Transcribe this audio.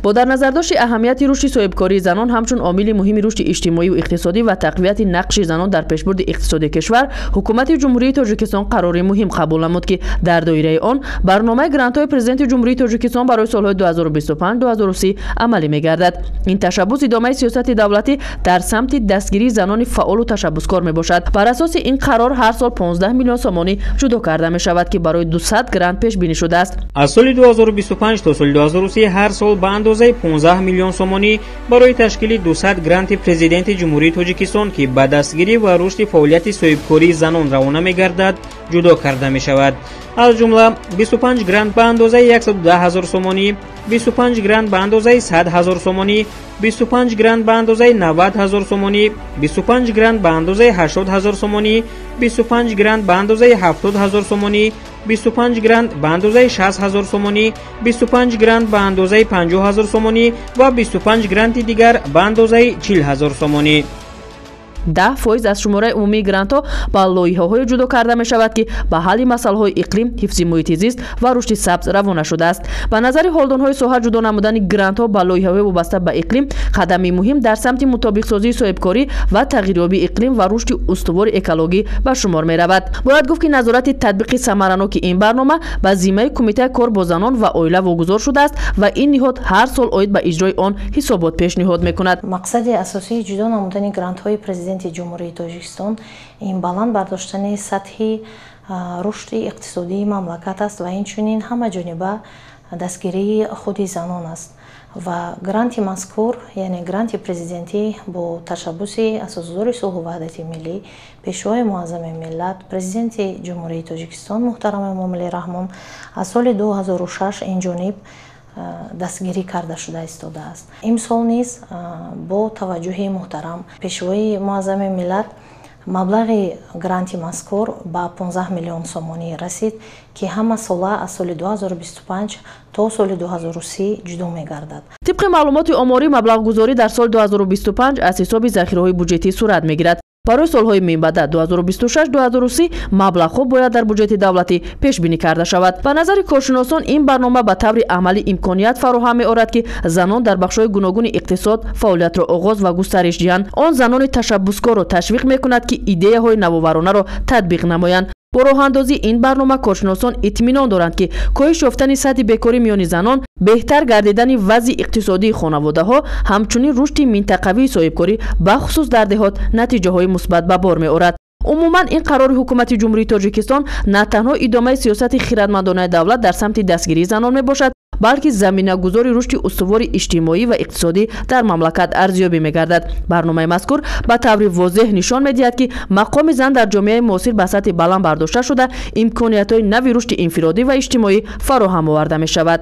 Бо дар назардошти аҳамияти рушди соҳибкории занон ҳамчун омили муҳими рушди иҷтимоӣ ва иқтисодӣ ва тақвияти нақши занон дар пешбурди иқтисоди кишвар, Ҳукумати Ҷумҳурии Тоҷикистон қарори муҳим қабул намуд, ки дар доираи он барномаи грантҳои Президенти Ҷумҳурии Тоҷикистон барои солҳои 2025-2030 амалӣ мегардад. Ин ташаббус идомаи сиёсати давлатӣ дар самти дастгирии занони фаъолу ташаббускор мебошад. Бар асоси ин қарор ҳар сол 15 миллион сомонӣ ҷудо карда мешавад, ки барои 200 грант пешбинӣ шудааст. Аз соли 2025 то соли 2030 ҳар сол ба андозаи 15 миллион сомонӣ барои ташкили 200 гранти Президенти Ҷумҳурии Тоҷикистон, ки ба дастгирӣ ва рушди фаъолияти соҳибкории занон равона мегардад, ҷудо карда мешавад. Аз ҷумла 25 грант ба андозаи 110 ҳазор сомонӣ, 25 грант ба андозаи 100 ҳазор сомонӣ, 25 грант ба андозаи 90 ҳазор сомонӣ, 25 грант ба андозаи 80 ҳазор сомонӣ, 25 грант ба андозаи 70 ҳазор сомонӣ, 25 грант ба андозаи 60 ҳазор сомонӣ, 25 грант ба андозаи 50 ҳазор сомонӣ ва 25 гранти дигар ба андозаи 40 ҳазор сомонӣ. 10% аз шумораи умумии грантҳо ба лоиҳаҳое ҷудо карда мешавад, ки ба ҳалли масъалаҳои иқлим, ҳифзи муҳити зист ва рушди сабз равона шудааст. Ба назари ҳолдонҳои соҳа, ҷудо намудани грантҳо ба лоиҳаҳои вобаста ба иқлим қадами муҳим дар самти мутобиқсозии соҳибкорӣ ва тағйирёбии иқлим ва рушди устувори экологӣ ба шумор меравад. Бояд гуфт, ки назорати татбиқи самараноки ин барнома ба зиммаи Кумитаи кор бо занон ва оила вогузор шудааст ва ин ниҳод ҳар сол оид ба иҷрои он ҳисобот пешниҳод мекунад. Мақсади асосии ҷудо намудани грантҳои Президенти Ҷумҳурии Тоҷикистон ин баланд бардоштани сатҳи рушди иқтисодии мамлакат аст ва инчунин ҳамаҷониба дастгирии худи занон аст. Ва гранти мазкур, яъне гранти президентӣ, бо ташаббуси Асосгузори сулҳу ваҳдати миллӣ, Пешвои муаззами миллат, Президенти Ҷумҳурии Тоҷикистон муҳтарам Эмомалӣ Раҳмон аз соли 2006 инҷониб дастгирӣ карда шуда истодааст. Имсол низ бо таваҷҷӯҳи муҳтарам Пешвои муаззами миллат маблағи гранти мазкур ба 15 миллион сомонӣ расид, ки ҳама сола аз соли 2025 то соли 2030 ҷудо мегардад. Тибқи маълумоти оморӣ, маблағгузорӣ дар соли 2025 аз ҳисоби захираҳои буҷетӣ сурат мегирад. Барои солҳои минбаъда 2026-2030 маблағҳо бояд дар буҷети давлатӣ пешбинӣ карда шавад. Ба назари коршиносон, ин барнома ба таври амалӣ имконият фароҳам меорад, ки занон дар бахшҳои гуногуни иқтисод фаъолиятро оғоз ва густариш диҳанд. Он занони ташаббускорро ташвиқ мекунад, ки идеяҳои навоваронаро татбиқ намоянд. Бо роҳандозии ин барнома коршиносон итминон доранд, ки коҳиш ёфтани сатҳи бекорӣ миёни занон, беҳтар гардидани вазъи иқтисодии хонаводаҳо, ҳамчунин рушди минтақавии соҳибкорӣ, бахусус дар деҳот, натиҷаҳои мусбат ба бор меорад. Умуман, ин қарори Ҳукумати Ҷумҳурии Тоҷикистон на танҳо идомаи сиёсати хиратмандонаи давлат дар самти дастгирии занон мебошад, балки заминагузори рушди устувори иҷтимоӣ ва иқтисодӣ дар мамлакат арзёбӣ мегардад. Барномаи мазкур ба таври возеҳ нишон медиҳад, ки мақоми зан дар ҷомеаи муосир ба сатҳи баланд бардошта шуда, имкониятҳои нави рушди инфиродӣ ва иҷтимоӣ фароҳам оварда мешавад.